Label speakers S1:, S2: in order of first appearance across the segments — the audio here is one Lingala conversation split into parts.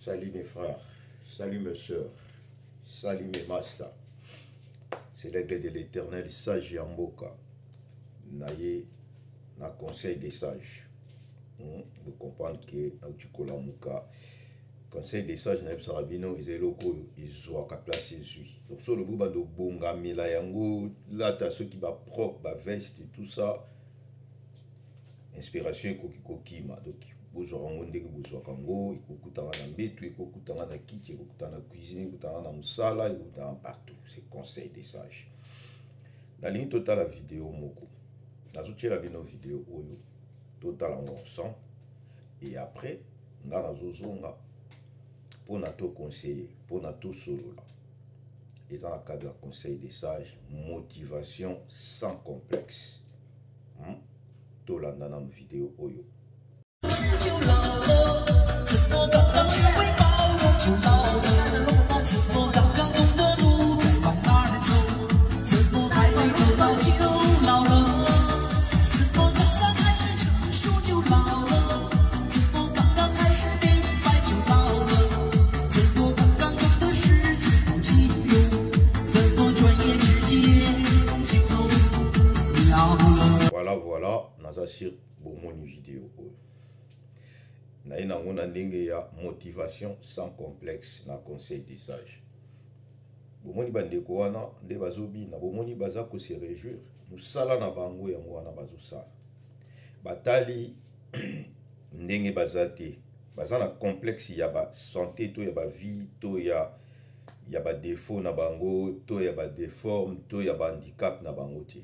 S1: Salut mes frères, salut mes sœurs, salut mes masters. C'est l'aigle de l'éternel sage ya mboka. Na ye na conseil des sages. Vous comprendre que nauti kolamuka conseil des sages nayebisaka bino eza eloko oyo ezwaka place ezwi donc so olobi obanda obongamela yango lata soki bapropre baveste tout ça inspiration ekoki kokima donc bozwaka yango ndenge bozwaka yango ekokutanga na mbetu ekokutanga na kiti ekokutanga na cuisine ekokutanga na mosala ekokutanga partout c'est conseil des sages nalingi totala video moko nazotiela bino video oyo totala yango ensemble et après nga nazozonga mpo na to conseiller mpo na tosolola eza na cadre ya conseil des sages motivation sans complexe Tolanda nanu video oyo. Voilà, voilà, naza sur bomoni video oyo naye nango na ndenge ya motivation sans complexe na conseil des sages bomoni bandeko wana nde bazobina bomoni baza kose réjouir mosala na bango yango wana bazosala batali ndenge baza te baza na complexe ya ba santé to ya ba vie to ya ya ba défaut na bango to ya ba déforme to ya ba handicap na bango te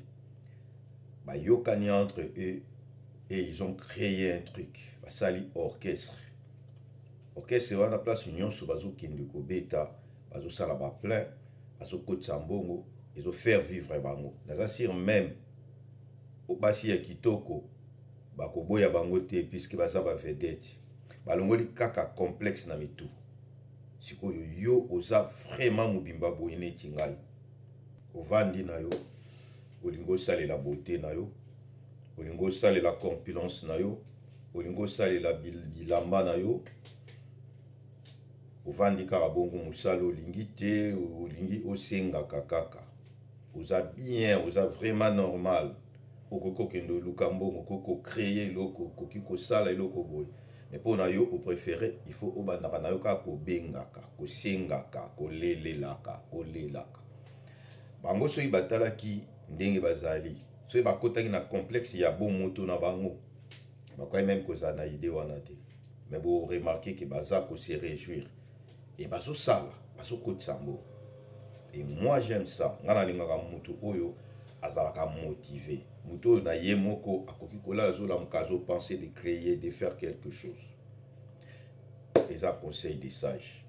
S1: bayokani entre eux et ils ont créé un truc basali orchestre orchestre wana place nyonso bazokende kobeta bazosala ba plein bazokotisa mbongo ezo faire vivre bango naza sur même basi ya kitoko bakoboya bango te puisque baza ba vedette balongoli kaka complexe na mitu sikoyo yo oza vraiment mobimba boye neti ngai ovandi na yo olingi osalela beauté na yo olingi osalela corpulence na yo olingi osalela bilamba na yo ovandi kaka bongo mosala olingi te olingi osengaka kaka oza bien oza vraiment normal okoki kokende oluka mbongo okoki kocreye eloko okoki kosala eloko boye me mpo na yo opréféré il faut obandaka na yo kaka kobengaka kosengaka kolelelaka kolelaka bango soki batalaki ndenge bazali soki bakotaki na complexe ya bomoto na bango bakoki meme kozala na idée wana te mais bo remarquer que baza ko se réjouir et bazosala bazokotisa mbongo et moi j'aime ça ngai nalingaka motu oyo azalaka motivé motu oyo na ye moko akoki kolala azolamuka azopense de créer de faire quelque chose eza conseil des sages.